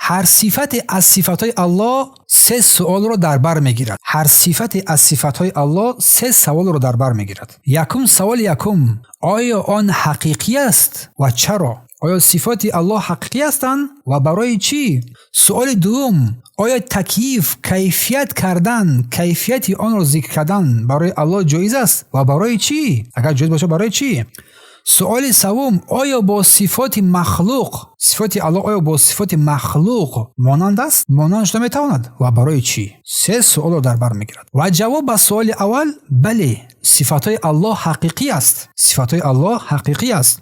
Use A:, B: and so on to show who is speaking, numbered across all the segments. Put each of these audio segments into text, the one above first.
A: Ҳар сифате аз сифатҳои Аллоҳ се суолро дар бар мегирад. Ҳар сифате аз сифатҳои Аллоҳ се саволро дар бар мегирад. Якум, саволи якум: оё он ҳақиқӣ аст ва чаро? Оё сифоти Аллоҳ ҳақиқӣ ҳастанд ва барои чӣ? Суоли дуввум: оё такйиф, кайфият кардан, кайфияти онро зикр кардан барои Аллоҳ ҷоиз аст ва барои чӣ? Агар ҷоиз бошад, барои чӣ? Суоли севум: оё бо сифоти махлуқ, сифоти Аллоҳ оё бо сифоти махлуқ монанд аст, монанд шуда метавонад ва барои чӣ? Се суолро дар бар мегирад. Ва ҷавоб ба суоли аввал: бале, сифатҳои Аллоҳ ҳақиқӣ аст. Сифатҳои Аллоҳ ҳақиқӣ аст,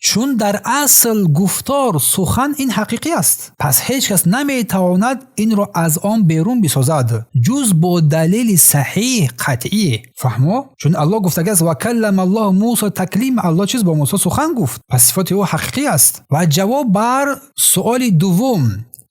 A: чун дар асл гуфтор, сухан ин ҳақиқӣ аст. Пас ҳеҷ кас наметавонад инро аз он берун бисозад, ҷуз бо далели саҳиҳ, қатъӣ. Фаҳмо? Чун Аллоҳ гуфтагааст: ва каллама Аллоҳ Мусо таклим. Аллоҳ чиз бо Мусо сухан гуфт. Пас сифоти ӯ ҳақиқӣ аст. Ва ҷавоб бар суоли дуввум.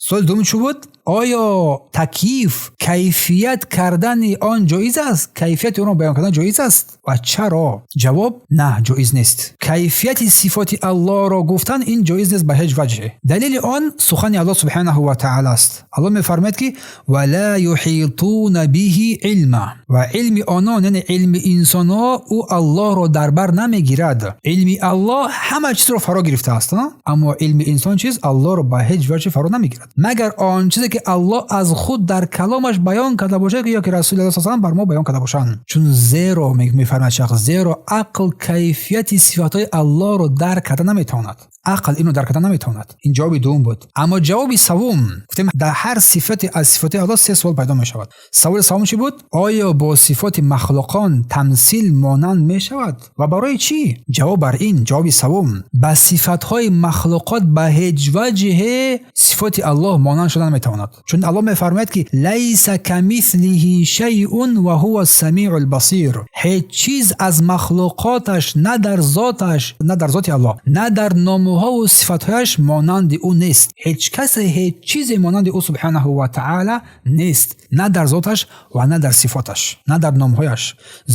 A: Суоли дуввум чӣ буд? Оё такйиф, кайфият кардани он ҷоиз аст, кайфияти онро баён кардан ҷоиз аст ва чаро? Ҷавоб: на, ҷоиз нест. Кайфияти сифоти Аллоҳро гуфтан ин ҷоиз нест ба ҳеҷ ваҷҳе. Далели он сухани Аллоҳ субҳанаҳу ва таъала аст. Аллоҳ мефармояд, ки ва ла юҳитуна биҳи илма. Ва илми онон, яъне илми инсонҳо, ӯ Аллоҳро дар бар намегирад. Илми Аллоҳ ҳама чизро фаро гирифтааст, аммо илми инсон чиз Аллоҳро ба ҳеҷ ваҷҳе фаро намегирад, магар он чизе ки Аллоҳ аз худ дар каломаш баён карда бошад ё ки Расули Аллоҳ саллаллоҳу бар мо баён карда бошанд. Чун зеро, мефармояд шахс, зеро ақл кайфияти сифатҳои Аллоҳро дарк карда наметавонад. Ақл инро дарк карда наметавонад. Ин ҷавоби дуввум буд. Аммо ҷавоби саввум, гуфтем, дар ҳар сифате аз сифатҳои Аллоҳ се суол пайдо мешавад. Саволи саввум чӣ буд? Оё бо сифоти махлуқон тамсил монанд мешавад ва барои чӣ? Ҷавоб бар ин, ҷавоби саввум: ба сифатҳои махлуқот ба ҳеҷ ваҷҳе сифоти Аллоҳ монанд шуда наметавонад, чун Аллоҳ мефармояд, ки лайса камислиҳи шайъун ва ҳува самиъул басир. Ҳеҷ чиз аз махлуқоташ на дар зоташ, на дар зоти Аллоҳ, на дар номҳову сифатҳояш монанди ӯ нест. Ҳеҷ касе, ҳеҷ чизе монанди ӯ субҳанаҳу ва таъала нест, на дар зоташ ва на дар сифоташ, на дар номҳояш,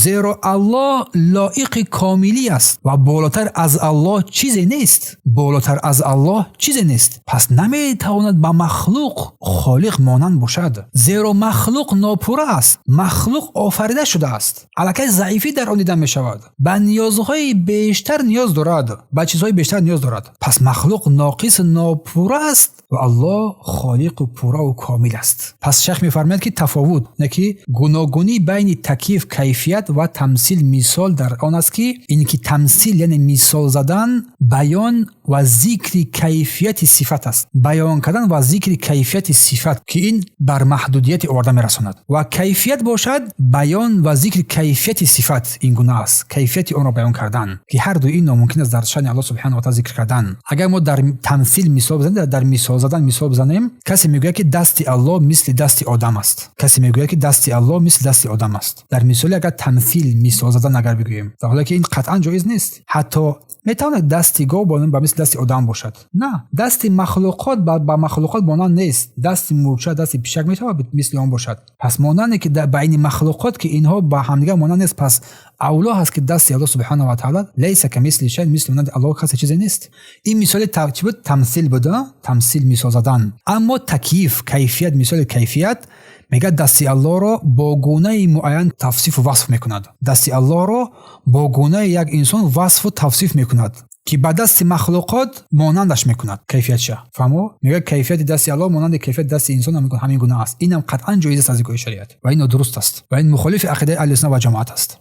A: зеро Аллоҳ лоиқи комилӣ аст ва болотар аз Аллоҳ чизе нест. Болотар аз Аллоҳ чизе нест. Пас наметавонад ба махлуқ холиқ монанд бошад, зеро махлуқ нопурра аст, махлуқ офарида шудааст, аллакай заифӣ дар он дида мешавад, ба ниёзҳои бештар ниёз дорад, ба чизҳои бештар ниёз дорад. Пас махлуқ ноқис, нопурра аст ва Аллоҳ холиқу пурраву комил аст. Пас шайх мефармояд, ки тафовут, не ки гуногунӣ байни такйиф, кайфият ва тамсил, мисол дар он аст, ки ин ки тамсил, яъне мисол задан, баён ва зикри кайфияти сифат аст, баён кардан ва зикри кайфияти сифат, ки ин бар маҳдудияте оварда мерасонад, ва кайфият бошад, баён ва зикри кайфияти сифат ин гуна аст, кайфияти онро баён кардан, ки ҳар ду ин номумкин аст дар шаъни Аллоҳ субҳанаҳу ва таъала зикр кардан. Агар мо дар тамсил мисол бизанем, дар мисол задан мисол бизанем, касе мегӯяд, ки дасти Аллоҳ мисли дасти одам аст. Касе мегӯяд, ки дасти Аллоҳ мисли дасти одам аст. Дар мисоли агар тамсил, мисол задан агар бигӯем, дар ҳоле ки ин қатъан ҷоиз нест. Ҳатто метавонад дасти гов ба мисли дасти одам бошад? На, дасти махлуқот ба махлуқот монанд нест. Дасти мурча, дасти пишак метавонад мисли он бошад? Пас монанде ки байни махлуқот, ки инҳо ба ҳамдигар монанд нест, пас авло ҳаст, ки дасти Аллоҳ субҳанаҳу ва таъала лайса камислиҳи шай, мисли монанди Аллоҳ касе, чизе нест. Ин мисоли чӣ буд? Тамсил буд, тамсил, мисол задан. Аммо такйиф, кайфият, мисоли кайфият мегӯяд, дасти Аллоҳро бо гунаи муайян тавсифу васф мекунад. Дасти Аллоҳро бо гунаи як инсон васфу тавсиф мекунад, ки ба дасти махлуқот монандаш мекунад кайфиятша. Фаҳмо? Мегӯяд, кайфияти дасти Аллоҳ монанди кайфияти дасти инсон ҳамин гуна аст. Инам қатъан ҷоиз аст аз нигоҳи шариат ва ин нодуруст аст ва ин мухолифи ақидаи аҳли сунна ва ҷамоат аст.